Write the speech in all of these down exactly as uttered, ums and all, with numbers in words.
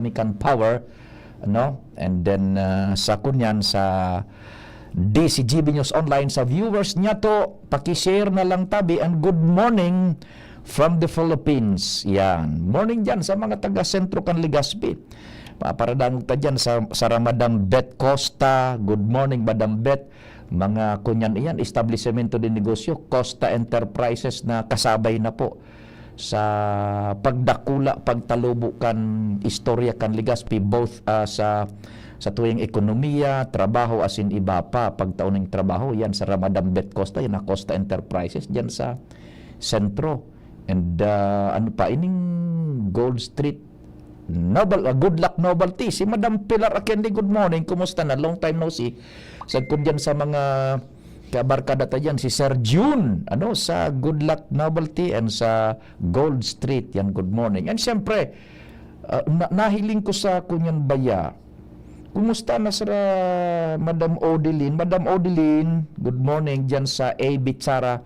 Nikan Power, no? And then, ah, sa kunyan, sa D C G B News Online, sa viewers niya to, paki-share na lang tabi, and good morning from the Philippines. Yan. Morning dyan sa mga taga-sentro kan Legazpi. Paparadangog ta dyan sa, sa Madam Beth Costa. Good morning, Madam Beth. Mga kunyan iyan, establisemento de negosyo, Costa Enterprises na kasabay na po sa pagdakula, pagtalubo kan istorya kan Legazpi, both, ah, sa, sa tuyang ekonomiya, trabaho, asin iba pa, pagtao ning trabaho, yan sa Madam Beth Costa, yan na Costa Enterprises, dyan sa sentro. And, ah, ano pa, ining Gold Street, Novel, ah, good luck, Novelty. Si Madam Pilar Akendi, good morning. Kumusta na? Long time no see. Sagkod dyan sa mga kabarkada ta dyan, si Sir June, ano, sa Good Luck Novelty and sa Gold Street. Yan, good morning. And siyempre, ah, na- nahiling ko sa kunyan baya. Kumusta na sila, Madam Odeline? Madam Odeline, good morning dyan sa A B Chara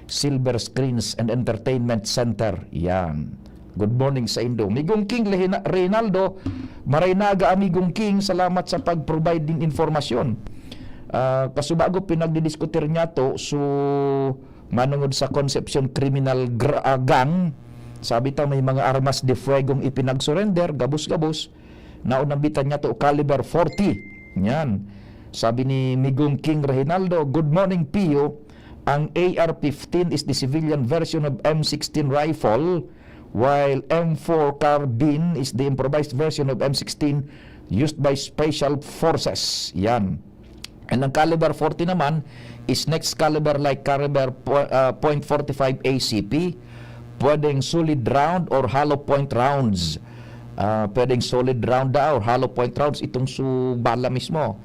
Silver Screens and Entertainment Center. Yan. Good morning sa indo. Migong King Lehina-, Reynaldo, maray naga, Amigong King, salamat sa pag-provide din informasyon. Ah, kasubago, pinagdidiskutir niya to, so, manungod sa Concepcion Criminal Gr-, ah, Gang, sabi ta may mga armas de fuegong ipinagsurrender, gabos-gabos, naunambitan niya to, caliber forty. Yan. Sabi ni Migong King Reynaldo, "Good morning, Pio. Ang A R fifteen is the civilian version of M sixteen rifle, while M four carbine is the improvised version of M sixteen used by special forces." Yan. And ang caliber forty naman is next caliber like caliber po-, ah, point forty-five A C P, pwedeng solid round or hollow point rounds. Ah, pwedeng solid round daw or hollow point rounds itong su bala mismo.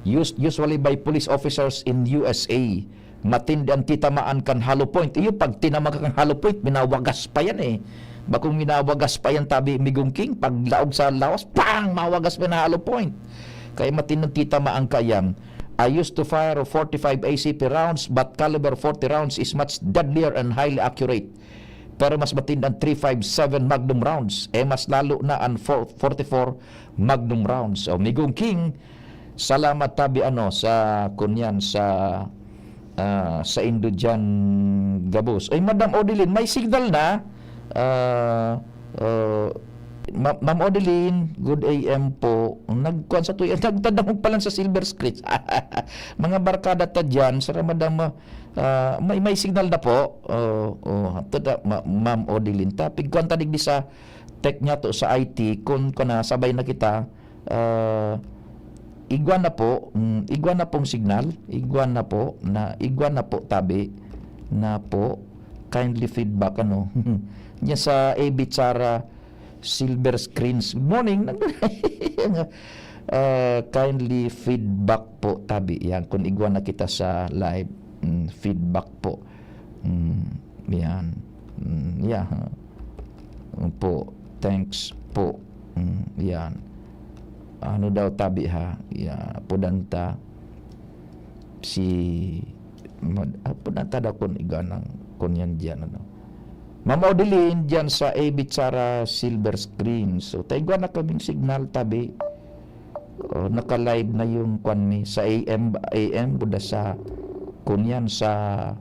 Used usually by police officers in U S A. Matindi ang titamaan kan hollow point. Iyo, pag tinama ka kan hollow point, minawagas pa yan eh. Bakong minawagas pa yan, tabi Migong King, pag laog sa lawas, pang! Mawagas pa na hollow point. Kaya matinding titamaan ka yan. I used to fire forty-five A C P rounds, but caliber forty rounds is much deadlier and highly accurate. Pero mas matindi ang three five seven Magnum rounds. Eh, mas lalo na ang four, forty-four Magnum rounds. So, Migong King, salamat tabi, ano, sa kunyan, sa, ah, sa indo diyan gabos. Ay, Madam Odeline, may signal na. Ah, ah, Ma-, Ma'am Odeline, good A M po. Nagkuan sa tuya, nagtadangog pa lang sa Silver Screens. Mga barkada ta diyan, sa Madam, ah, may, may signal na po. Oh, oh, tada, Ma-, Ma'am Odeline. Tapig kuan ta digdi sa tech niya to sa I T, kun, kun na sabay na kita, ah, igwa na po, mm, igwa na pong signal, igwa na po, na, igwa na po tabi, na po, kindly feedback, ano, niya sa A B Chara Silver Screens. Morning, nag-, ah, kindly feedback po tabi. Yan, kung igwa na kita sa live, mm, feedback po. Mm, yan. Mm, yeah. Po, thanks po. Mm, yan. Ano daw tabi ha? Ya, pudan ta si Mad-, ah, pudan ta daw kun igwa nang, kun yan diyan, ano. Ma'am Odeline, diyan sa A B Chara Silver Screen. So, taigwa na kaming signal, tabi. Oh, naka-live na yung kwan mi sa A M, A M, buda sa, kun yan, sa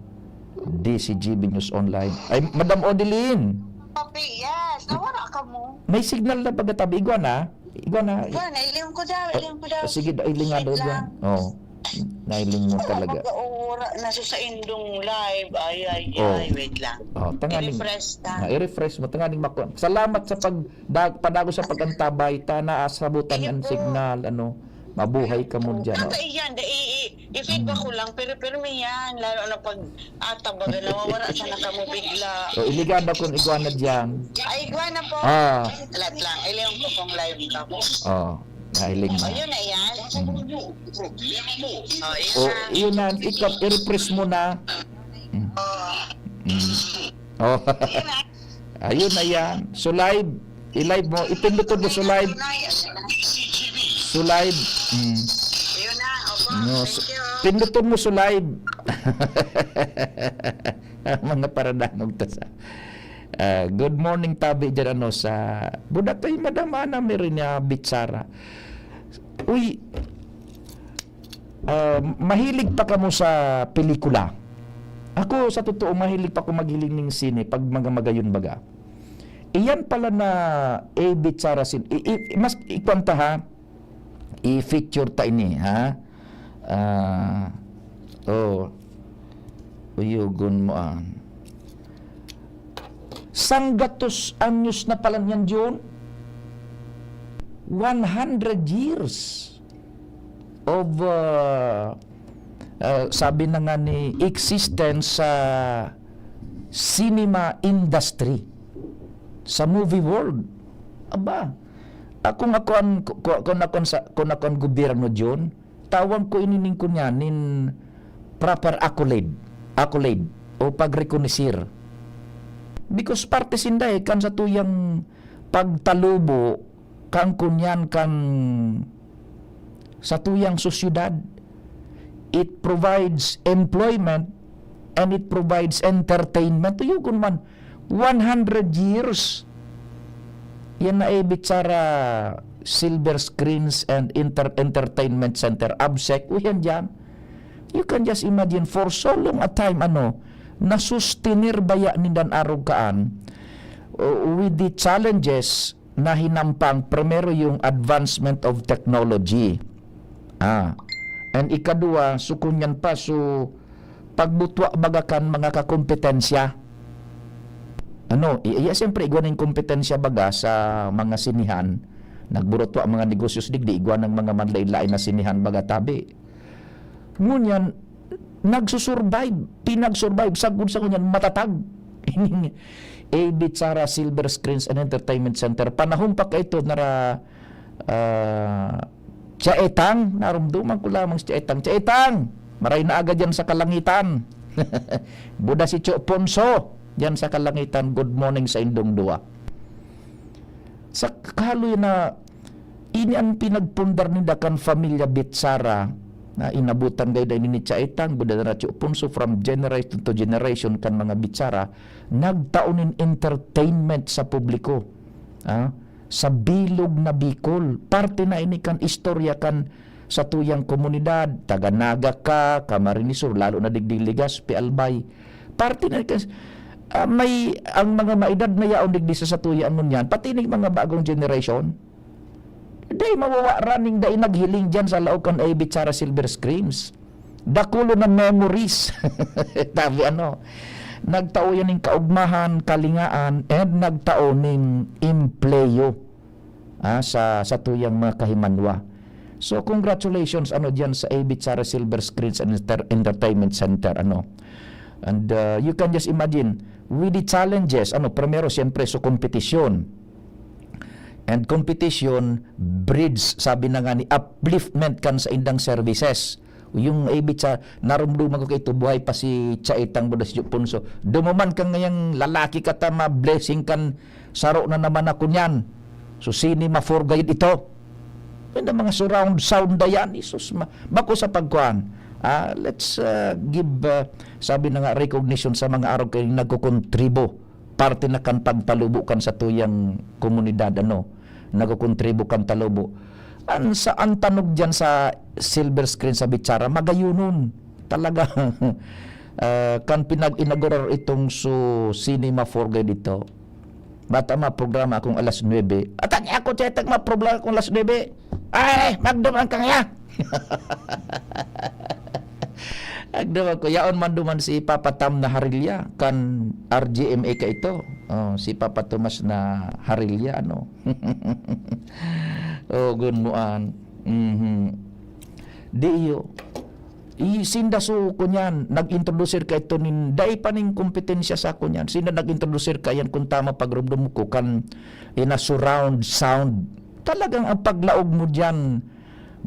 D C G B News Online. Ay, Madam Odeline! Papi, yes. Nawara ka mo. May signal na pagkatabi. Igwa na? Igwa na? Igwa na. Iling ko daw, iling ko daw. Ah, sige, iling nga daw dyan. Oh. Nailing mo talaga. Mag-aura na sa, sa indong live. Ay, ay, oh, ay, wait lang. Oh, tanganing, i-refresh ta. Ah, i-refresh mo. Tanganing mako-, salamat sa pag-, dag-, padago sa pag-antabay. Ta, naasabutan ang signal, ano, mabuhay ka mo dyan, oh. Ay, yan, da, i-, i-, i-feedback ko lang, pero, pero may yan, lalo na pag, ah, tabaga, nawawala sana kamo bigla. Oh, iligada kung igwa na dyan. Ay, igwa na po. Ah. Lat lang, iling ko kung live ka po. Oh. Nailing na. Oh, yun na yan. Mm. Oh, yun na. Ikaw, i-refresh mo na. Mm. Mm. Oh. Ayun na yan. So live, i-live mo, ipindutin mo so live. So live. Mm. Ayun na, opo. No, so, thank you. Pindutin mo so live. Mga paradangog ta sa Ah, good morning, tabi dyan, ano, sa Boracay, Madam Ana, meron niya Bitsara. Uy, ah, mahilig pa kamo sa pelikula? Ako, sa totoo, mahilig pa ako maghiling ning sine pag mga magayon baga. Iyan pala na A Bitsara sin-, i-, i-, mas ikwanta ha, i-feature ta ini, ha? Ah, oh, uyugon mo, ah. Sanggatos anyos na pala niyan, Jun. One hundred years of, ah, ah, sabi na nga ni, existence sa cinema industry, sa movie world. Aba, akong ako an, ku-, ku-, kun akon sa, kun akon gobyerno, Jun, tawag ko ini ning kunyan, nin proper accolade, accolade o pagrekonesir. Because parte sinda, eh, kan sa tuyang pagtalubo, kan kunyan, kan sa tuyang sosyedad. It provides employment and it provides entertainment. Tuyogon man, one hundred years. Yan na, eh, Bitsara Silver Screens and Inter-, Entertainment Center, ABSEC, o yan dyan. You can just imagine, for so long a time, ano, nasustenir baya nindan arog kaan, uh, with the challenges na hinampang, primero yung advancement of technology. Ah. And ikadua, so kunyan pa, so pagbutwa baga kan mga kakompetensya. Ano, i-, iya siyempre, igwa ning kompetensya baga sa mga sinihan, nagburutwa mga negosyo digdi, igwa ng mga manlain-lain na sinihan baga tabi. Ngunyan, nagsusurvive, pinagsurvive, sagkod sa ngunyan, matatag. Ining A Bitsara Silver Screens and Entertainment Center. Panahon pa kaito nara, ah, Chaetang, narumduman ko lamang si Chaetang. Chaetang! Maray na aga dyan sa kalangitan. Buda si Cho Ponso, dyan sa kalangitan. Good morning sa indong dua. Sa kahaloy na, ini ang pinagpundar ninda kan Familia Bitsara, na inabutan gayda ini ni Chaetang, buda na Cho Ponso, from generation to generation kan mga Bitsara, nagtao nin entertainment sa publiko. Ah, sa bilog na Bicol. Parte na ini kan istorya kan sa tuyang komunidad, taga Naga ka, Camarines Sur, lalo na digdi Legazpi, Albay. Parte na kan, ah, may, ang mga maedad na yaon digdi sa satuya ngunyan, pati ning mga bagong generation, dai mawawara ning dai naghiling diyan sa laog kan A Bitsara Silver Screens. Dakulo na memories. Tabi ano, nagtao yan ning kaugmahan, kalingaan, and nagtao ning empleyo, ah, sa, sa tuyang mga kahimanwa. So, congratulations, ano, diyan sa A Bitsara Silver Screens and Enter-, Entertainment Center, ano. And, uh, you can just imagine, with the challenges, ano, primero, siyempre, sa kompetisyon. And competition breeds, sabi na nga ni, upliftment kan sa indang services. Yung A Bitsara, narumduman ko kaito, buhay pa si Chaetang, buda si Ponso. Dumuman ka ngayang lalaki ka ta, ma-blessing kan saro na naman ako niyan. So, sini ma-four gayud ito? Yan ang mga surround sound na yan, Jesus. Ma-, bako sa pagkuhan. Ah, let's, ah, give, ah, sabi na nga, recognition sa mga arog kay nagkukontribo. Parte na kan pagtalubo kan sa tuyang komunidad, ano, nagkukontribo kan talubo. An sa, an tanog diyan sa silver screen sa Bitsara, magayunon. Talaga, ah, kan pinag-inaugurar itong su Cinema Four Gay dito. Bata mga programa akong alas nuebe. At ang ako, Chetag, mga programa akong alas nuebe. Ay, magduman ka nga! Agdawa ko, yaon man duman si Papa Tam na Harilya, kan R G M A ka ito. Oh, si Papa Tomas na Harilya, ano? Oh, gun mo an. Mhm. Di iyo. I, sinda so, kunyan, nag-introducer ka ito nin, dai pa ning kompetensya sa kunyan. Sinda nag-introducer ka yan, kung tama pagrumdum ko, kan ina surround sound. Talagang ang paglaog mo diyan,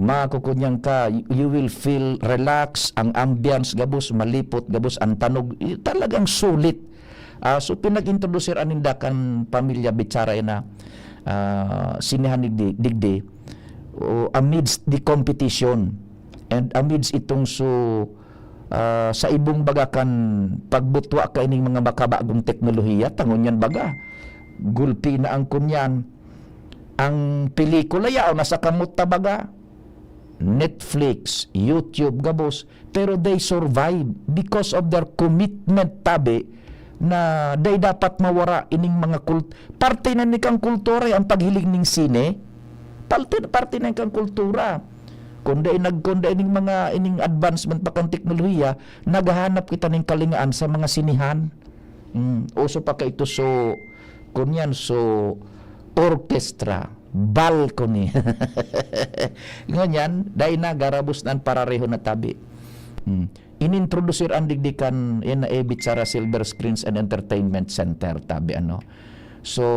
makukunyan ka, you, you will feel relax, ang ambience gabos, malipot gabos, ang tanog, i, talagang sulit. Ah, so, pinag-introducer aninda kan pamilya Bichara na, ah, sinehan digdi, digdi, o, amidst the competition and amidst itong so, ah, sa ibong baga kan pagbutwa kaining mga makabagong teknolohiya, ta ngunyan baga, gulpi na ang kunyan. Ang pelikula yaon na sa kamot ta baga, Netflix, YouTube, gabos, pero they survive because of their commitment tabi na dai dapat mawara ining mga kult-, parte na ni kang kultura, eh, ang paghiling ning sine, parte, parte na ni kang kultura. Kung dai nag-, kung dai ning mga, ining advancement pa kan teknolohiya, naghahanap kita ning kalingaan sa mga sinehan. Mm, uso pa kaito so, kunyan, so, orchestra, balcony. Ngunyan, dai na, garabos na an parareho na tabi. Mm. Inintrodusir an digdi kan, yan na, Ebi Chara Silver Screens and Entertainment Center, tabi, ano. So,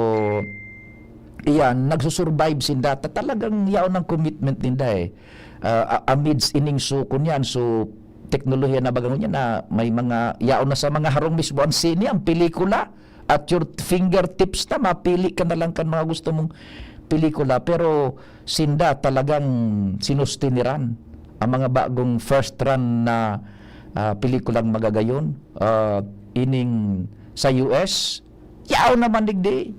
iyan, nagsusurvive sinda. Ta-, talagang yaon ang commitment ninda, eh. Ah, a-, amidst ining so, kunyan, so, teknolohiya na baga ngunyan na may mga, yaon na sa mga harong mismo ang sine, ang pelikula. At your fingertips na, mapili ka na lang kan mga gusto mong pelikula. Pero sinda talagang sinustiniran ang mga bagong first run na, ah, pelikulang magagayon. Ah, ining sa U S, yaon naman digdi.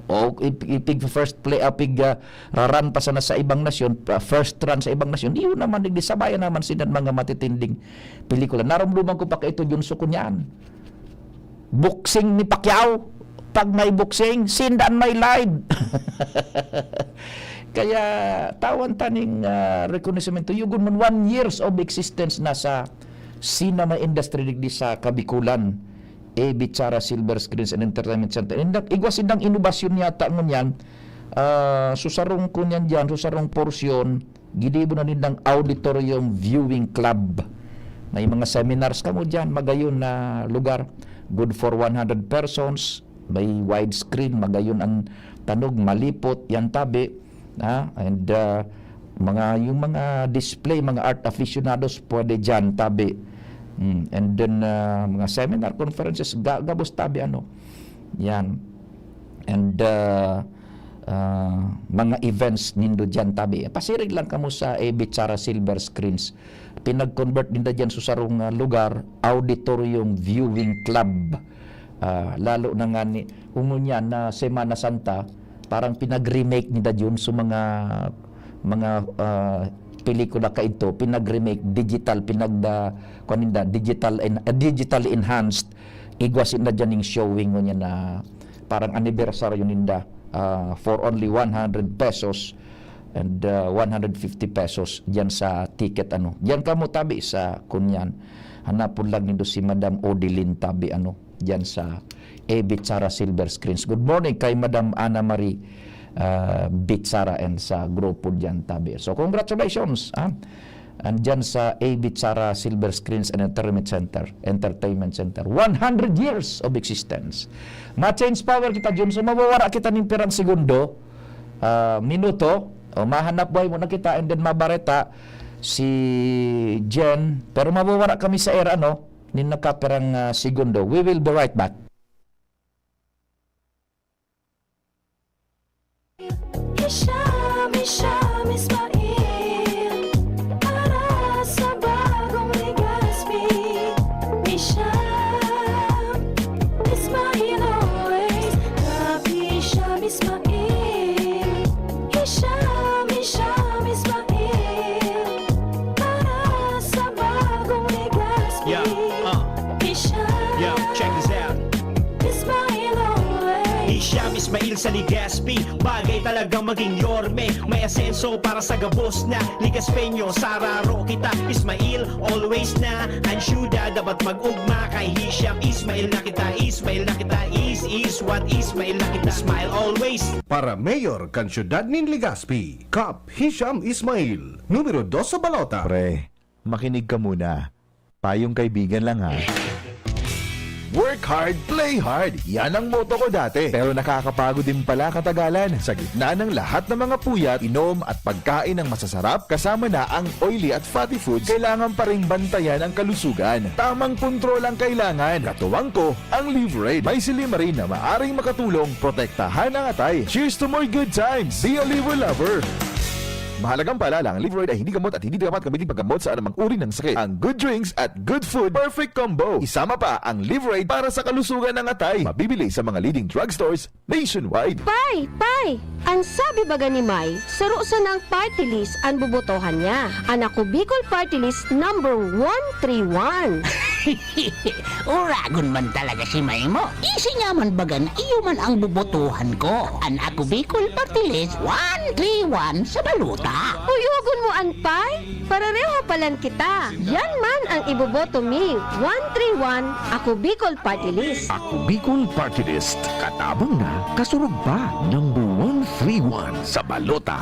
O, ip-, ipig first play, ah, pig, ah, raran pa sana sa ibang nasyon, ah, first run sa ibang nasyon, yaon naman digdi, sabayan naman sinda mga matitinding pelikula. Narumduman ko pa kaito, Junso, kunyan. Boxing ni Pacquiao. Pag may boxing, sinda an may live. Kaya tawan ta ning, ah, rekonosimento. Yugon man, one years of existence na sa cinema industry digdi sa Kabikulan. Ebi Chara Silver Screens and Entertainment Center. Indak-, igwa sindang inobasyon yata ngunyan. Ah, so sarong kunyan diyan, so sarong porsyon, gigibo na nindang auditorium viewing club. May mga seminars kamo diyan, magayon na lugar. Good for one hundred persons. May widescreen, magayon ang tanog, malipot, yan tabi. Ah, and, ah, mga, yung mga display, mga art aficionados, pwede diyan tabi. Mm, and then, ah, mga seminar, conferences, ga-, gabos tabi, ano. Yan. And, ah, ah, mga events nindo diyan tabi. Pasiring lang kamo sa Ebi Chara Silver Screens. Pinag-convert ninda diyan sa sarong, ah, lugar, auditorium viewing club. Ah, lalo na nga ni, ngunyan na Semana Santa, parang pinag-remake ninda diyon sa mga, mga, ah, pelikula kaidto, pinag-remake, digital, pinagda-, kuwan ninda, digital en-, ah, digitally enhanced. Igwa sinda diyan ning showing ngunyan na parang anibersaryo ninda, ah, for only one hundred pesos and, ah, one hundred fifty pesos diyan sa ticket, ano. Diyan kamo tabi sa kunyan. Hanapon lang nindo si Madam Odeline tabi, ano, diyan sa A Bitsara Silver Screens. Good morning kay Madam Ana Marie, ah, Bitsara and sa grupo diyan tabi. So, congratulations, ah. Andyan sa A Bitsara Silver Screens and Entertainment Center, Entertainment Center. One hundred years of existence. Ma-change power kita, Jun. So, mawawara kita nin pirang segundo, ah, minuto. O, mahanap buhay mo na kita and then mabareta si Jen. Pero mawawara kami sa air, ano, nin nakapirang, ah, segundo. We will be right back. Hisham, Hisham Ismail, para sa bagong Legazpi. Hisham Ismail always, Kap Hisham Ismail. Hisham, Hisham Ismail, para sa bagong Legazpi. Yeah, uh. Hisham, yo, check this out. Ismail always. Hisham Ismail sa Legazpi, bagay talagang maging Yorme. May asenso para sa gabos na Legazpeño. Sararo kita, Ismail always na. Ang syudad dapat mag-ugma kay Hisham. Ismail na kita, Ismail na kita. Is, is what Ismail na kita. Smile always. Para mayor kan siyudad nin Legazpi, Kap Hisham Ismail, numero dos sa balota. Pre, makinig ka muna. Payong kaibigan lang, ha. Work hard, play hard. Yan ang motto ko dati. Pero nakakapagod din pala katagalan. Sa gitna ng lahat ng mga puyat, inom at pagkain ng masasarap, kasama na ang oily at fatty foods, kailangan pa ring bantayan ang kalusugan. Tamang kontrol ang kailangan. Katuwang ko, ang Liverade. May silymarin na maaring makatulong protektahan ang atay. Cheers to more good times! Be a Liver Lover! Mahalagang paalala, ang Liveride ay hindi gamot at hindi dapat gamitin paggamot sa anumang uri ng sakit. Ang good drinks at good food, perfect combo. Isama pa ang Liveride para sa kalusugan ng atay. Mabibili sa mga leading drugstores nationwide. Pay! Pay! An sabi baga ni May, saro sanang party list an bobotohan niya. An Ako Bicol Party List number one three one. Uragon man talaga si May mo. Isi niya man baga na iyo man ang bobotohan ko. An Ako Bicol Party List one three one sa balota. Uyogon mo an Pay? Parareho palan kita. Yan man ang iboboto mi. One three one, Ako Bicol Party List. Ako Bicol Party List. Katabang na, kasurog pa. Number one three one sa balota.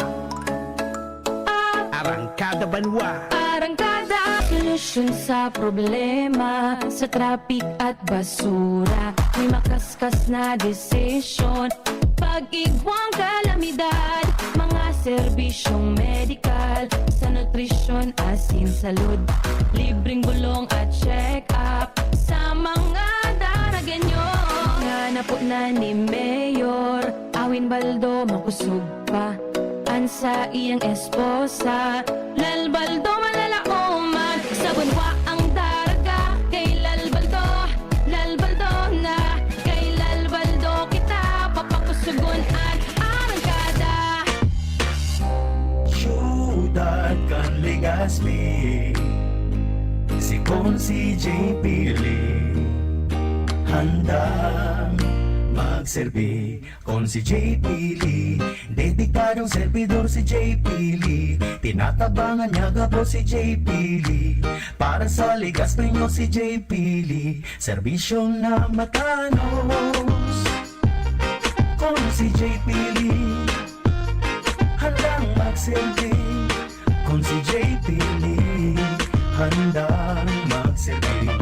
Arangkada Banwa. Arangkada, solusyon sa problema sa traffic at basura. May makaskas na desisyon. Pag-igwang kalamidad, mga serbisyong medikal, sa nutrisyon, asin, salud. Libreng bulong at check-up sa mga Daragenyo. Nga napunan ni Mayor Awin Baldo, makusog pa an saiyang esposa. Lalbaldo malalaoman sa banwa ang daraga. Kay Lalbaldo, Lalbaldo na. Kay Lalbaldo kita papakusugon an arangkada. Syudad kan Legazpi, si Consi J P Lee, handang magserbi. Consi J P Lee, dedikadong servidor si J P Lee. Tinatabangan niya gabos si J P Lee. Para sa Legazpi nyo si J P Lee, serbisyong na matanos. Consi J P Lee, handang magserbi. Consi J P Lee, handang magserbi.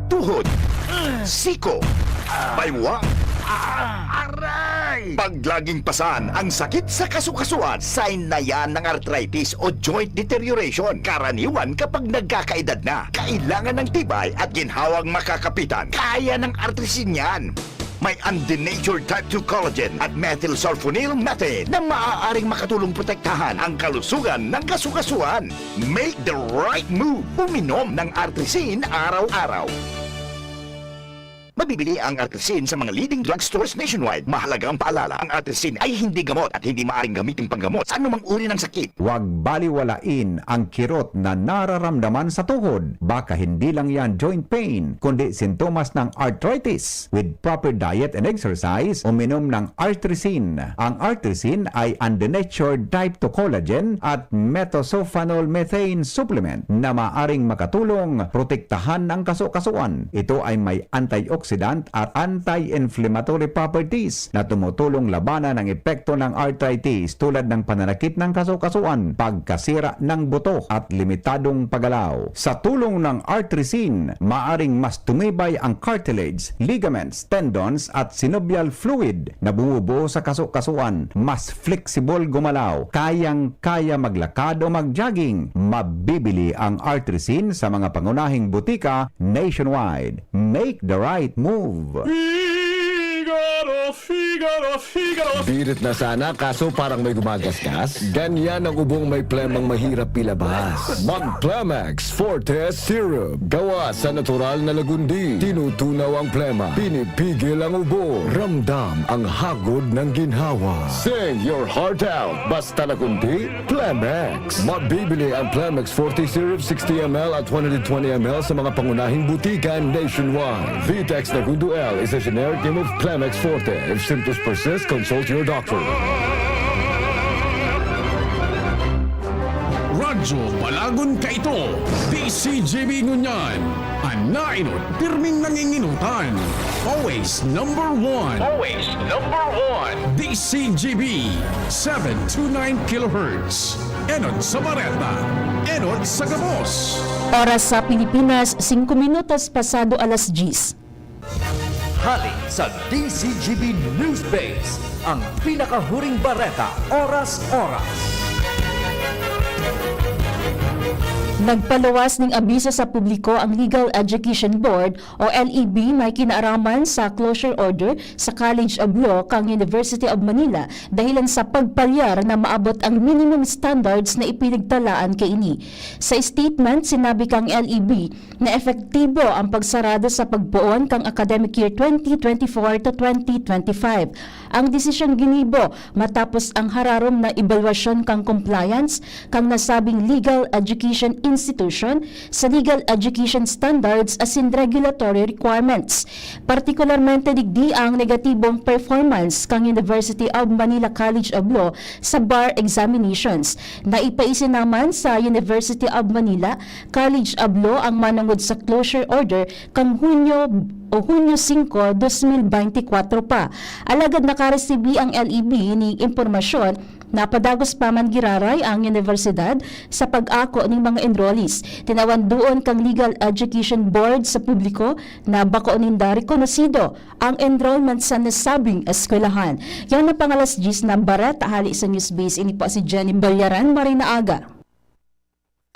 Tuhod, siko, baywang, aray! Pag laging pasan ang sakit sa kasukasuan, sign na yan ng arthritis o joint deterioration. Karaniwan kapag nagkakaedad na, kailangan ng tibay at ginhawang makakapitan. Kaya ng Artrisin yan. May undenatured type two collagen at methylsulfonyl methane na maaaring makatulong protektahan ang kalusugan ng kasukasuan. Make the right move. Uminom ng Artrisin araw-araw. Mabibili ang Artrisin sa mga leading drugstores nationwide. Mahalagang paalala, ang Artrisin ay hindi gamot at hindi maaaring gamitin panggamot sa anumang uri ng sakit. Huwag baliwalain ang kirot na nararamdaman sa tuhod. Baka hindi lang yan joint pain, kundi sintomas ng arthritis. With proper diet and exercise, uminom ng Artrisin. Ang Artrisin ay undenatured type two collagen at methylsulfonyl methane supplement na maaring makatulong protektahan ang kasukasuan. Ito ay may antioxidant at anti-inflammatory properties na tumutulong labanan ang epekto ng arthritis tulad ng pananakit ng kasukasuan, pagkasira ng buto at limitadong paggalaw. Sa tulong ng Artrisin, maaring mas tumibay ang cartilage, ligaments, tendons at synovial fluid na bumubuo sa kasukasuan. Mas flexible gumalaw, kayang-kaya maglakad o mag-jogging. Mabibili ang Artrisin sa mga pangunahing butika nationwide. Make the right move. Figaro, Figaro, Figaro. Birit na sana, kaso parang may gumagasgas. Ganyan ang ubong may plemang mahirap ilabas. Mag Plemex Forte Syrup. Gawa sa natural na lagundi. Tinutunaw ang plema. Pinipigil ang ubo. Ramdam ang hagod ng ginhawa. Sing your heart out. Basta lagundi, Plemex. Mabibili ang Plemex forty Syrup sixty M L at one hundred twenty M L sa mga pangunahing butika nationwide. Vitex Nagundo L is a generic name of Plemex forty. If symptoms persist, consult your doctor. Radyo Balagon Kaito, D C G B ngunyan. An nainot, pirming nanginginutan. Always number one. Always number one. D C G B, seven two nine kilohertz. Enot sa bareta, enot sa gabos. Oras sa Pilipinas, singko minutos pasado alas diyes. Hali sa D C G B News Base, ang pinakahuring bareta, oras-oras. Nagpaluwas ning abiso sa publiko ang Legal Education Board o L E B may kinaaraman sa closure order sa College of Law kan University of Manila dahilan sa pagpalyar na maabot ang minimum standards na ipinagtalaan kaini. Sa statement, sinabi kan L E B na epektibo ang pagsarado sa pagpoon kan academic year twenty twenty-four to twenty twenty-five. Ang desisyon ginibo matapos ang hararom na ebalwasyon kan compliance kan nasabing legal education institution sa legal education standards asin regulatory requirements. Partikularmente digdi ang negatibong performance kan University of Manila College of Law sa bar examinations. Naipaisin naman sa University of Manila College of Law ang manongod sa closure order kan Hunyo o Hunyo singko, dos mil beintikwatro pa. Alagad nakaresibi ang L E B ning impormasyon na padagos pa man giraray ang unibersidad sa pag-ako ning mga enrollees. Tinawan duon kan Legal Education Board sa publiko na bako ninda rekonosido ang enrollment sa nasabing eskwelahan. Yan ang pangalas diyes na bareta hali sa Newsbase. Ini po si Jenny Bayaran. Maray na aga.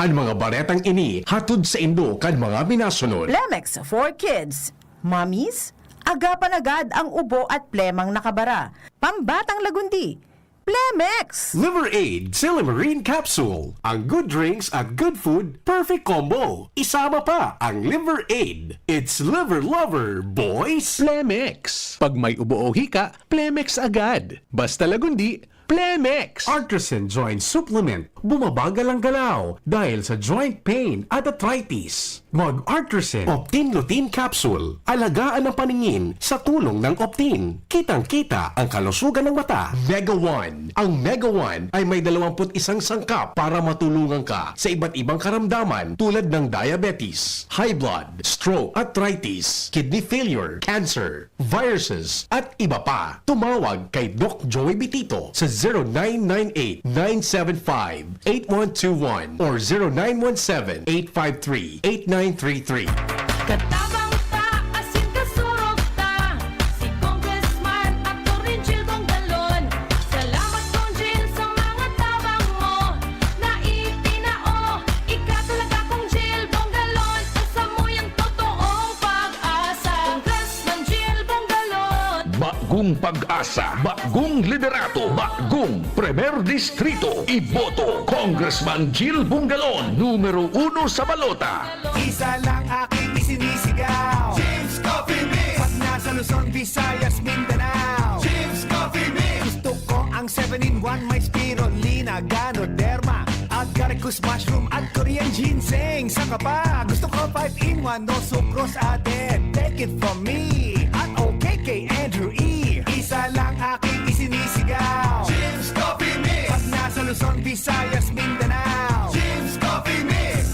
An mga baretang ini hatod saindo kan mga minasunod. Plemex for Kids. Mommies, agapan agad ang ubo at plemang nakabara. Pambatang lagundi, Plemex! Liver Aid, Silymarin Capsule. Ang good drinks at good food, perfect combo. Isama pa ang Liver Aid. It's Liver Lover, boys! Plemex. Pag may ubo o hika, Plemex agad. Basta lagundi, Plemex! Artresin Joint Supplement, bumabagal ang galaw dahil sa joint pain at arthritis. Mag-Artresin Optin Lutein Capsule. Alagaan ang paningin sa tulong ng Optin. Kitang-kita ang kalusugan ng mata. Mega One. Ang Mega One ay may dalawampu't isang sangkap para matulungan ka sa iba't ibang karamdaman tulad ng diabetes, high blood, stroke, arthritis, kidney failure, cancer, viruses, at iba pa. Tumawag kay Doc Joey Bitito sa zero nine nine eight, nine seven five, eight one two one or zero nine one seven, eight five three, eight nine three three. Katabang ta, asin kasurog ta, si Congressman Attorney Jil Bongalon. Salamat, Cong Jil, sa mga tabang mo na itinao. Ika talaga, Cong Jil Bongalon, asa mo yang totoong pag-asa. Congressman Jil Bongalon. Bagong pag-asa, bagong liderato, bagong Primer Distrito. Iboto, Congressman Jil Bongalon, numero uno sa balota. Isa lang aking isinisigaw. James Coffee Mix. Pag nasa Luzon, Visayas, Mindanao. James Coffee Mix. Gusto ko ang seven-in-one, may spirulina, ganoderma, agaricus mushroom at Korean ginseng. Saka pa, gusto ko five-in-one, no sucrose added. Take it from me, at okay kay Andrew E. Isa lang aking isinisigaw. James Coffee Mix. Pag nasa Luzon, Visayas, Mindanao. James Coffee Mix.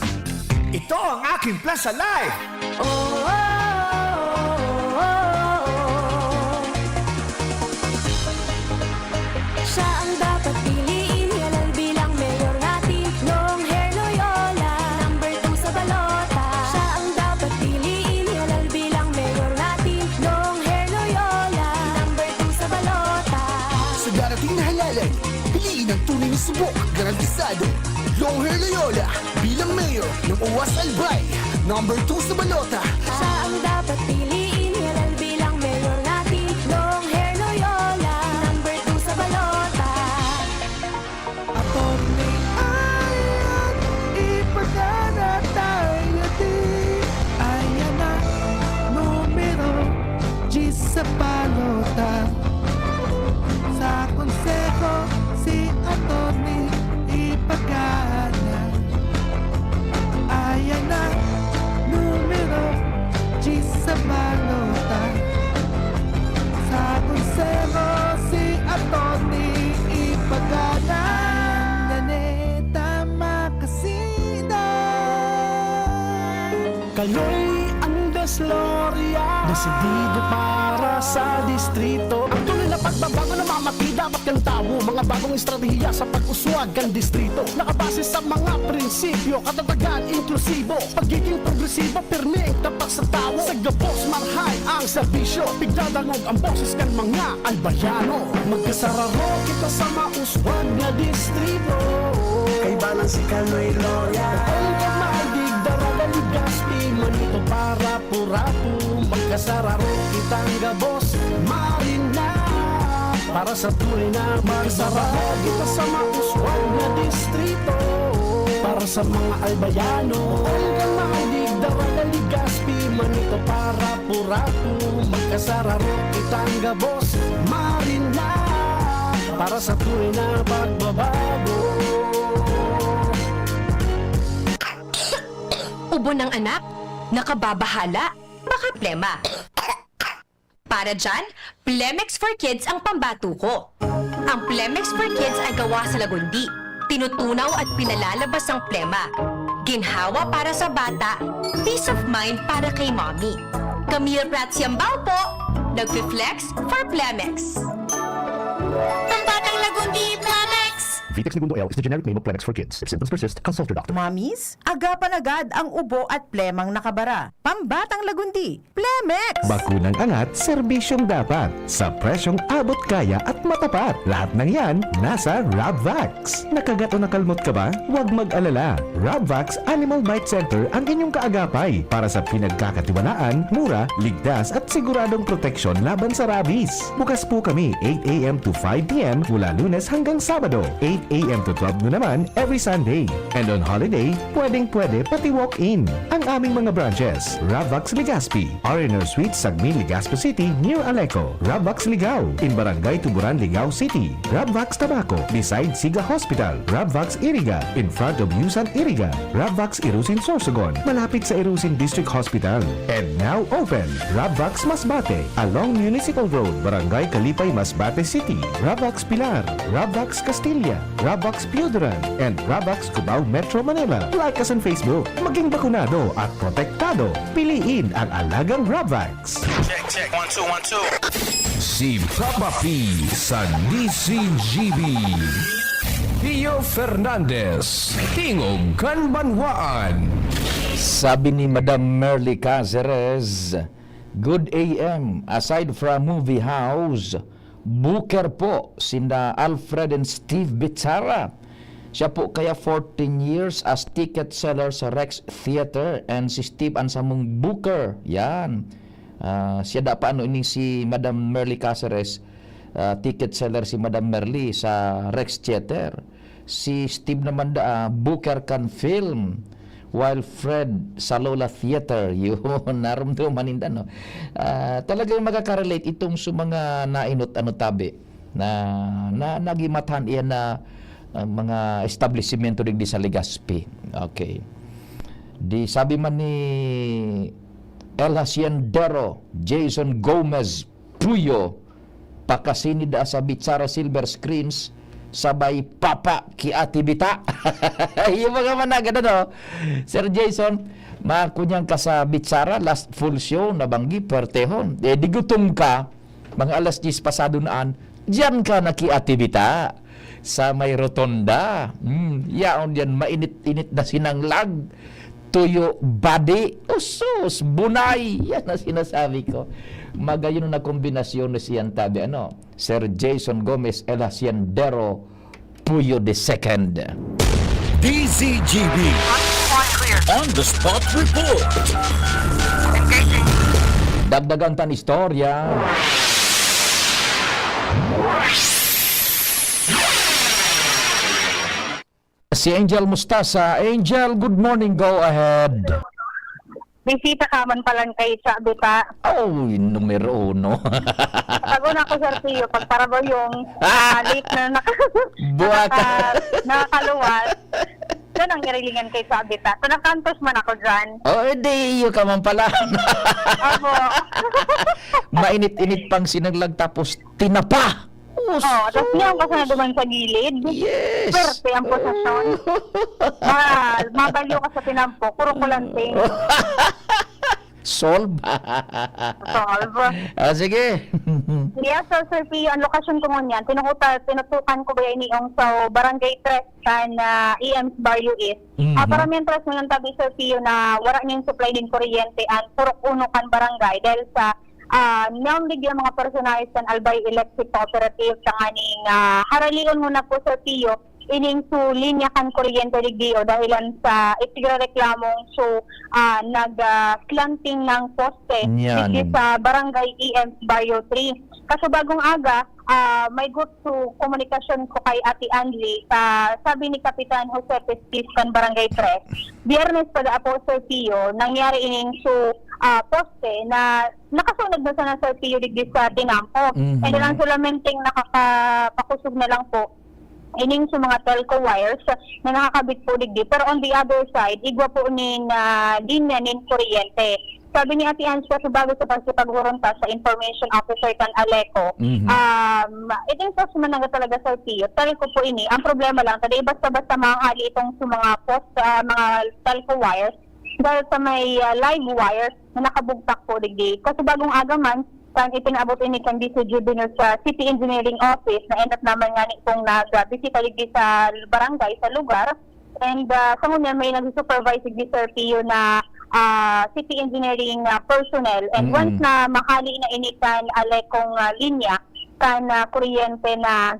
Ito ang aking Plaza Life. Oh, oh, oh, oh, oh, oh. Siya ang dapat piliin, halal bilang mayor natin, long hair Loyola, number two sa balota. Siya ang dapat piliin, halal bilang mayor natin, long hair Loyola, number two sa balota. Sa darating na halalan, piliin ang tunay na subok, garantisado. Long hair Loyola bilang mayor ng Uwas Albay, number two sa balota. Siya ang dapat piliin, halal bilang mayor natin, long hair Loyola, number two sa balota. Attorney, ayan, ipagana tayo di. Ayan na, numero diyes sa balota. Sa konseho, si Attorney ipagana. Ayan na, numero diyes sa balota. Sa konseho, si Attorney ipagana. Naneta makasida. Kaloy Andres Loria, desidido para sa distrito. Ang tunay na pagbabago na mamati, dapat kan tawo. Mga bagong estratehiya sa pag-uswag kan distrito. Nakabase sa mga Prinsipyo, katatagan, inklusibo, pagiging progresibo, pirming tapat sa tawo. Sa gabos, marahay ang serbisyo, pigdadangog ang boses kan mga albayano. Magkasararo kita sa mauswag na distrito. Kay Balang si Kaloy Loya. Ang kamay, digdara, Legazpi, Manito, para Purapu, magkasararo kitang gabos, Marina. Para sa tunay na magsararo kita sa mauswag na distrito. Para sa mga albayano, ang kamay, digdara, Legazpi, Manito, para Purapu, magkasararo kitang gabos, Marina. Para sa tunay na pagbabago. Ubo ng anak? Nakababahala? Baka plema. Para dyan, Plemex for Kids ang pambato ko. Ang Plemex for Kids ay gawa sa lagundi. Tinutunaw at pinalalabas ang plema. Ginhawa para sa bata, peace of mind para kay mommy. Camille Prats Yambao po, nagfi-flex for Plemex. Pambatang lagundi, Plemex! Vitex Negundo L is the generic name of Plemex for kids. If symptoms persist, consult your doctor. Mommies, agapan agad ang ubo at plemang nakabara. Pambatang lagundi, Plemex! Bakunang angat, serbisyong dapat. Sa presyong abot kaya at matapat. Lahat ng yan, nasa Rabvax. Nakagat o nakalmot ka ba? Huwag mag-alala. Rabvax Animal Bite Center ang inyong kaagapay para sa pinagkakatiwalaan, mura, ligtas at siguradong proteksyon laban sa rabies. Bukas po kami eight a.m. to five p.m. mula Lunes hanggang Sabado, eight a.m. to twelve noon naman every Sunday. And on holiday, pwedeng-pwede pati walk-in. Ang aming mga branches, Rabvax Legazpi, R and R Suite, Sagmin, Legazpi City, near Aleco. Rabvax Ligao, in Barangay Tuburan, Ligao City. Rabvax Tabaco, beside Siga Hospital. Rabvax Iriga, in front of Yusan Iriga. Rabvax Irusin Sorsogon, malapit sa Irusin District Hospital. And now open, Rabvax Masbate, along Municipal Road, Barangay Kalipay, Masbate City. Rabvax Pilar, Rabvax Castilla, Rabvax Pioduran, and Rabvax Cubao, Metro Manila. Like us on Facebook. Maging bakunado at protektado. Piliin ang alagang Rabvax. Check, check. One, two, one, two. Si Papa P sa D C G B. Pio Fernandez, Tingog kan Banwaan. Sabi ni Madam Merly Caceres, "Good A M, aside from movie house, booker po sinda Alfred and Steve Bichara. Siya po kaya fourteen years as ticket seller sa Rex Theater and si Steve ang samong booker." Yan. Ah, siya da pa ano ini si Madam Merly Caceres, ah, ticket seller si Madam Merly sa Rex Theater. Si Steve naman da, ah, booker kan film, while Fred sa Lola Theater. Yun, narumduman ninda, no? Ah, talagang makaka-relate itong sa mga nainot, ano, tabi, na, na nagimatahan iyan na, ah, mga establishmento digdi sa Legazpi. Okay. Di sabi man ni El Haciendero, Jason Gomez Puyo, pakasini da sa Bitsara Silver Screens, sabay papa ki Ate Bita. Yung mga managan, ano? Sir Jason, makunyang ka sa Bitsara, last full show, nabanggi, puwertehon. Eh, di gutom ka, mga alas diyes pasado naan, diyan ka na ki Ate Bita. Sa may rotonda. Hmm, yaon yan, mainit-init na sinanglag. Tuyo, badi, usos, bunay. Yan ang sinasabi ko. Magayon na kombinasyon ni siyan tabi, ano? Sir Jason Gomez El Haciendero, Puyo the Second. D Z G B. On the spot report. Dagdagan tan istorya. Si Angel Mustasa. Angel, good morning. Go ahead. Bisita ka man palan kay Sa Bita. Oh, numero uno. Pag una ko, Sir Pio, pag parabo yung ah, late na naka, Buwaka. naka, nakakaluwas, yun ang nirilingan kay Sa Bita. So, nakantos man ako dyan. Oh, edi iyo ka man pala. Opo. Mainit-init pang sinanglag tapos tinapa. Oh, tapos niya ang kasana duman sa gilid. Yes. Swerte ang posisyon. Ma, mabalyo ka sa tinampo, kurong kulanting. Solve. Solve. Ah, sige. Yes, so, Sir Pio, ang lokasyon ko ngunyan, tinukutan, tinutukan ko ba ini yung sa Barangay Tres kan, ah, E M's Barrio East. Mhm. Ah, para mientras ngayon, tabi, Sir Pio, na wala ning supply nin kuryente ang purok uno kan barangay dahil sa, ah, naon digdi ang mga personahe kan Albay Electric Cooperative tanganing, ah, haralion muna po, Sir Pio, ining su linya kan kuryente digdi o dahilan sa itigrereklamong su, ah, nag, ah, slanting ng poste Yan. digdi sa Barangay E M Barrio three. Kaso bagong aga, ah, may good su komunikasyon ko kay Ate Anli, sa sabi ni Kapitan Jose Pestis kan Barangay Tres, Biyernes pa da po, Sir Pio, nangyari ining su, ah, poste na nakasunod na sana, Sir Pio, digdi sa tinampo. Mhm. And then ang solamenteng nakakapakusog na lang po, ining sa mga telco wires na nakakabit po digdi. Pero on the other side, igwa po nin, ah, linya nin kuryente. Sabi ni Ate Ange, kasi bago sa pagsipaghuron ta sa information officer kan Aleco, Mhm. um, it is man talaga, Sir Pio. Telco po ini. Ang problema lang, taday basta-basta mahali itong sa mga post, ah, mga telco wires, dahil sa may, ah, live wires na nakabugtak po digdi. Kasi bagong aga man, kan ipinaabot ini kan D C Juvenil sa City Engineering Office, na enot naman nga ni pong nagbisita digdi sa barangay, sa lugar. And, ah, sa ngunyan, may nag-supervise digdi, Sir Pio, na, ah, City Engineering, ah, personnel. And Mm. once na mahali na ini kan Alecong, ah, linya, kan, ah, kuryente na,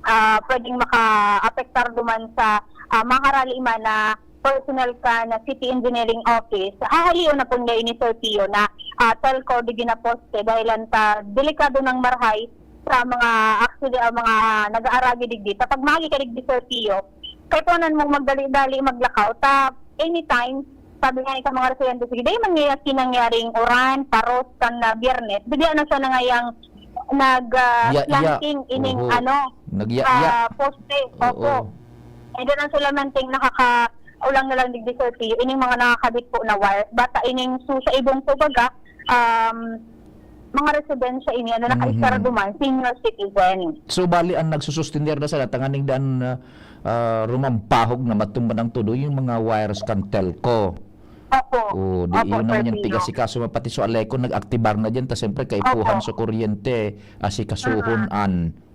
ah, pwedeng makaapektar duman sa, ah, makarali man na personnel kan City Engineering Office, hahalion na po niya ini, Sir Pio, na, ah, telco digdi na poste dahil ang ta-, delikado ng marhay sa mga akside-, ah, mga nag-aaragi digdi. Kapag magi ka digdi, Sir Pio, kaipuhan mong magdali-dali maglakaw, ta anytime, sabi nga sa mga residente, sige, dai man ngayas kinangyaring uran, paros, kan na Biyernes, bigla na siya na ngayang nag, ah, Ya-, ya. slanting ining, Oho. ano, Nagya-, ya. ah, poste. Oo. Opo. And then, ang solamenteng nakakaulang na lang digdi, Sir Pio, ining mga nakakabit po na wires. Bata ining su-, sa ibong po baga, um, mga residensya ini, ano, Mhm. nakaisarado man, senior citizen. So, bali, ang nagsusustener na sana, tanganing daan, ah, ah, rumampahog na matumban ang tudo, yung mga wires kan telco. Opo. O, di, Opo, yun Sir naman yung Pio. Tigasikaso, pati sa Aleco, nag-aktibar na dyan, ta siyempre, kaipuhan Opo. sa kuryente, asikasuhon Mm. an.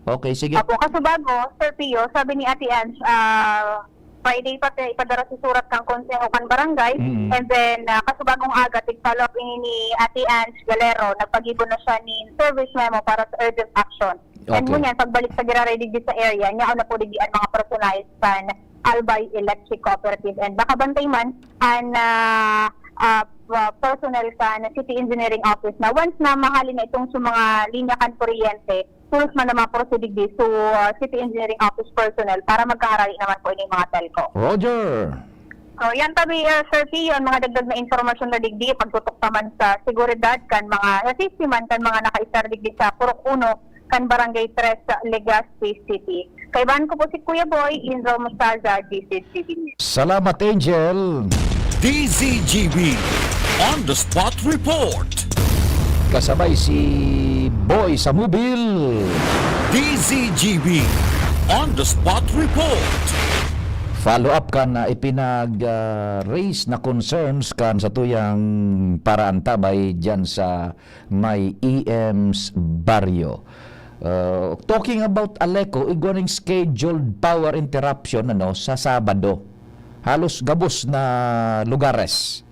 Okay, sige. Opo, kaso bago, Sir Pio, sabi ni Ate Ange, ah, Friday pa ti-, ipadara sa surat kang konseho kan barangay, Mm. and then, ah, kaso bagong aga, tig-follow up ini ni Ate Ange Galero, nagpagibo na siya ni service memo para sa urgent action. And Okay. ngunyan, pagbalik sa giraray digdi sa area, niya na po digdi ang mga personahe kan Albay Electric Cooperative. And baka bantay man, ang, ah, ah, pa-, personnel kan City Engineering Office na once na mahali na itong sa mga linya kan kuryente, tolos man na maproseed digdi sa, ah, City Engineering Office personnel para magkaharali naman po ining mga telco. Roger. So, yan tabi, ah, Sir Pio, ang mga dagdag na impormasyon na digdi, pagtutok naman sa seguridad kan mga, sa safety man kan mga nakaisar digdi sa Purok Uno, kan Barangay Tres sa Legazpi City. Kaibahan ko po si Kuya Boy, Inro Mostaza, D Z G B News. Salamat, Angel. D Z G B On the Spot Report. Kasabay si Boy sa Mobil. D Z G B On the Spot Report. Follow up kan, ah, ipinag, ah, raise na concerns kan satuyang paraantabay dyan sa may E M's Barrio. Uh, talking about Aleco, igwa ning scheduled power interruption, ano, sa Sabado. Halos gabos na lugares.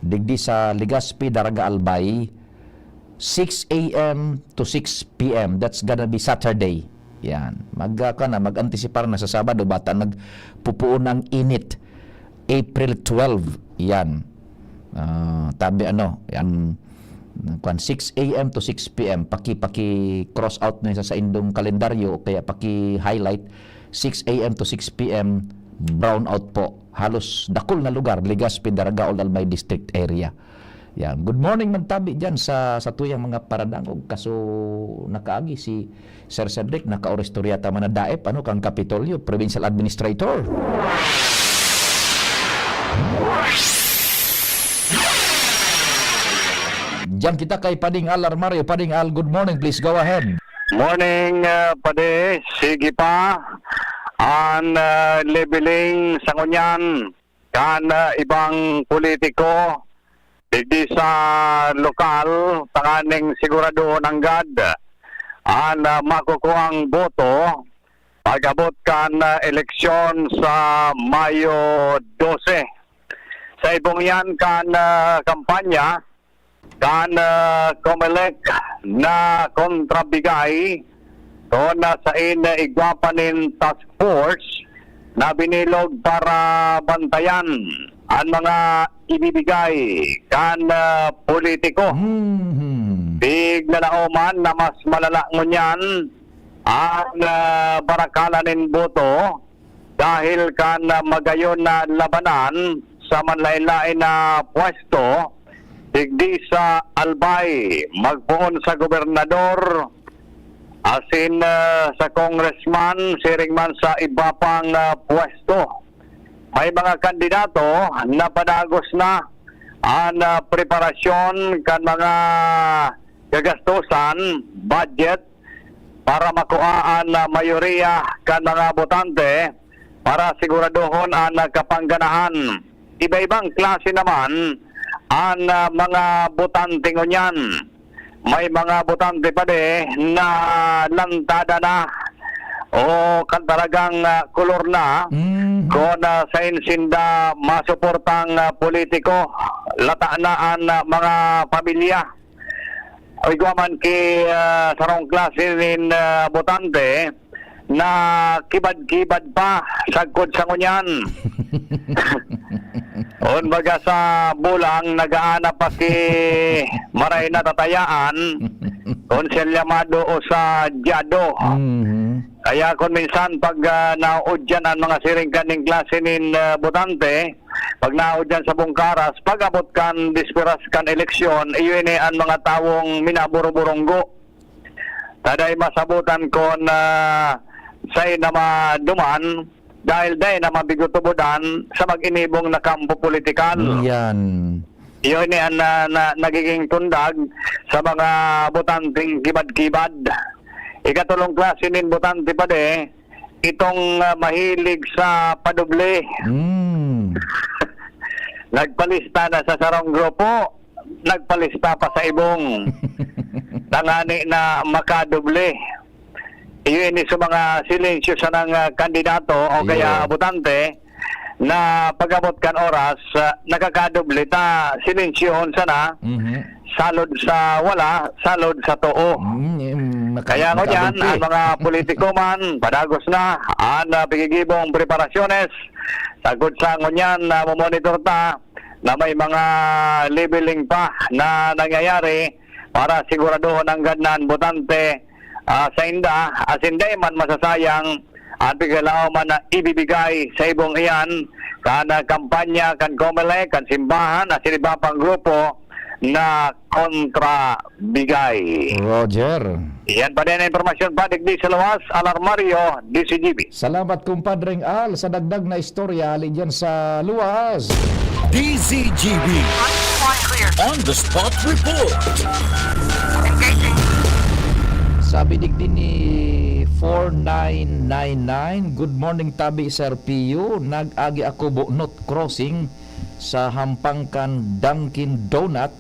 Digdi sa Legazpi, Daraga, Albay, six A M to six P M. That's gonna be Saturday. Yan. Mag, ah, ka na, mag-antisipar na sa Sabado, bata nagpupuon ang init. April twelve, yan. Ah, tabi ano, yan, kwan, six A M to six P M, paki, paki-cross out na sa, sa indong kalendaryo, o kaya paki-highlight, six A M to six P M, brown out po. Halos dakul na lugar, Legazpi, Daraga, Albay District area. Yan. Good morning, magtabi dyan sa, sa tuyang mga paradangog. Kaso nakaagi si Sir Cedric, nakaoristorya ta man na daep, ano, kang Kapitolyo, Provincial Administrator. Diyan kita kay Pading Al Armario. Pading Al, good morning. Please go ahead. Morning, uh, Padi. Sige pa. An, uh, leveling sa ngunyan kan, uh, ibang politiko. digdi sa lokal, tanganing siguradohon nanggad an, ah, makukuang boto pag-abot kan, ah, eleksyon sa Mayo dose. Sa ibong iyan kan, ah, kampanya kan, ah, Comelec na kontrabigay, kun, ah, saen igwa pa nin task force na binilog para bantayan an mga ibibigay kan, ah, politiko. Mhm. Piglalaoman na mas malala ngunyan an, ah, barakalan nin boto dahil kan, ah, magayon na labanan sa manlaen-laen na pwesto, digdi sa Albay, magpoon sa gobernador, asin, ah, sa congressman, siring man sa iba pang, ah, pwesto. May mga kandidato na padagos na an, ah, preparasyon kan mga gagastosan, budget, para makua an, ah, mayoriya kan mga botante para siguradohon an, ah, kapangganahan. Iba-ibang klase naman an, ah, mga botante ngunyan. May mga botante pa di na lantada na o kan talagang, ah, kolor na Mhm. kun, ah, saen sinda masuportang, ah, politiko, lata na an, ah, mga pamilya. O igwa man ki, ah, sarong klase nin, ah, botante na kibad-kibad pa sagkod sa ngunyan. Kun baga sa bulang, nagaanap pa ki maray na tatayaan, kun siya llamado o sa dyado. Mhm. Kaya kun minsan pag, ah, naudyan an mga siring kaning klase nin, ah, botante, pag naudyan sa bungkaras, pag-abot kan bisperas kan eleksyon, iyo ini an mga tawong minaburburunggo. Taday masabotan kun, ah, saen na maduman, dahil dai na mabigutubudan sa mag-inibong na kampo politikal. Yan. Iyo ini an, ah, na, nagiging tundag sa mga botanteng kibad-kibad. Ikatolong klase nin botante pa di, itong, ah, mahilig sa padoble. Mm. Nagpalista na sa sarong grupo, nagpalista pa sa ibong. Tangani na makadoble. Iyo ini sa mga silensyo sanang, ah, kandidato o kaya Iyo. botante na pag-abot kan oras, ah, nakakadoble ta, silensyohon sana, Mhm. salod sa wala, salod sa too. Mm, mm, naka-, Kaya ngunyan, nakadoble. ang mga politiko man, padagos na, an, ah, pigigibong preparasyones. Sagkod sa ngunyan, namomonitor ta na may mga leveling pa na nangyayari para siguradohon nanggad na an botante, ah, sainda, asin dai man masasayang an piglalauman na ibibigay sa ibong iyan kan, ah, kampanya kan Comelec, kan simbahan, asin iba pang grupo na kontra bigay. Roger. Iyan pa din ang impormasyon pa digdi sa luwas, Alarmario, D C G B. Salamat, Kumpadreng Al, sa dagdag na istorya hali diyan sa luwas. D Z G B. On the spot report. Sabi digdi ni four nine nine nine, "Good morning, tabi, Sir Pio. Nag-agi ako Bunot Crossing sa hampang kan Dunkin' Donut.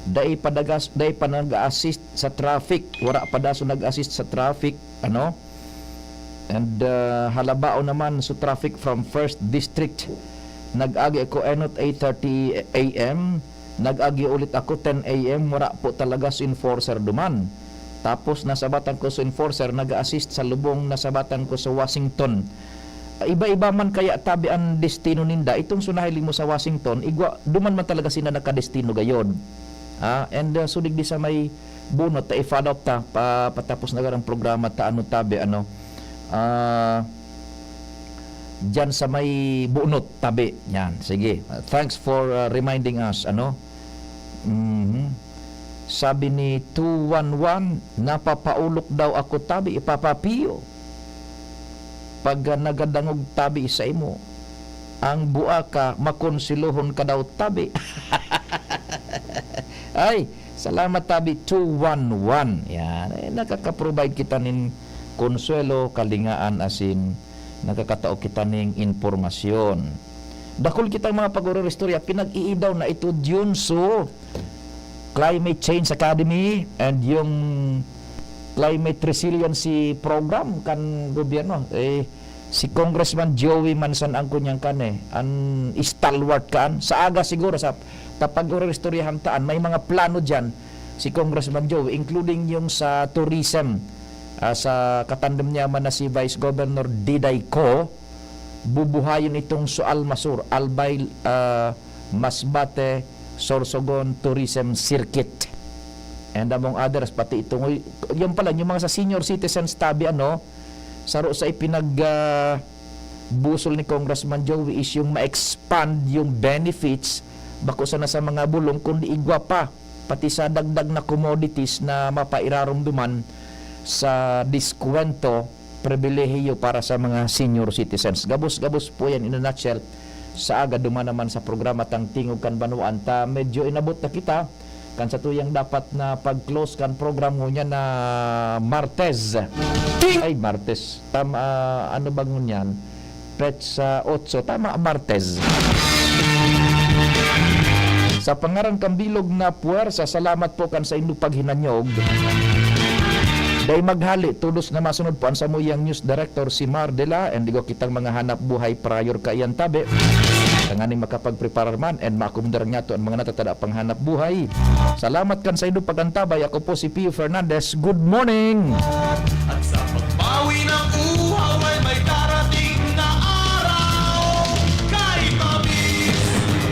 Dai pa dagas, dai pa nag-a-assist sa traffic. Wara pa dason nag-assist sa traffic, ano?" And, ah, Halabao naman sa traffic from First District. Nag-agi ako enot eight thirty A M. Nag-agi ulit ako ten A M. Wara po talaga sa enforcer duman. Tapos nasabatan ko sa enforcer, nag-assist sa lubong, nasabatan ko sa Washington. Iba-iba man kaya tabi an destino ninda. Itong sunahiling mo sa Washington, igwa, duman man talaga sila nakadestino gayod. Ah, and, ah, sudig di sa may Bunot, ta i-follow up ta, pa, patapos na garang programa ta, ano, tabi, ano, ah, diyan sa may Bunot, tabi, yan, sige. Thanks for, ah, reminding us, ano. Mhm. Sabi ni two one one, "Napapaulok daw ako, tabi, Papa Pio. Pag, ah, nagadangog tabi sa imo, ang buaka, makonselohon ka daw, tabi." Ay, salamat, tabi, two one one. Yan. Eh, nakaka-provide kita nin konsuelo, kalingaan, asin nakakatao kita ning impormasyon. Dakul kitang mga pag-ororistorya, pinag-iidaw na ito diyon. So, Climate Change Academy and yung Climate Resiliency Program kan gobyerno. Eh, si Congressman Joey Mansan ang kunyang kan eh, an stalwart kan. Sa aga siguro, sa tapag-ororistoryahan taan, may mga plano diyan si Congressman Joey, including yung sa tourism, ah, sa katandem niya man na si Vice Governor Diday Co. Bubuhayon itong Sual Masur, Albay, ah, Masbate, Sorsogon Tourism Circuit. And among others, pati itong, uy, yan pala, yung mga sa senior citizens tabi, ano, saro sa ipinag, ah, busol ni Congressman Joey is yung ma-expand yung benefits, bako sana sa mga bulong, kundi igwa pa, pati sa dagdag na commodities na mapairaromduman sa diskwento, pribilehiyo para sa mga senior citizens. Gabos-gabos po yan in a nutshell. Sa aga, duman naman sa programa tang Tingog kan Banwaan ta, medyo inabot na kita kan sa tuyang dapat na pag-close kan program ngunyan na Martes. Ting- Ay, Martes. Tama, ah, ano ba ngunyan? Petsa otso. Tama, Martes. Sa pangaran kan bilog na puwersa, salamat po kan saindo paghinanyog. Dai maghali, todos na masunod po an samuyang news director, si Mar Dela, and igo kitang mga hanap buhay prior kaiyan tabi. Tanganing makapagpreparar man and maakomodar niyato an mga natatada pang hanap buhay. Salamat kan saindo pagantabay. Ako po si Pio Fernandez. Good morning! At sa pagbawi ng uhaw ay may darating na araw. Kay Mabis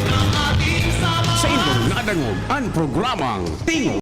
na ating sama. Sa inyong nadangog, ang programang Tingog.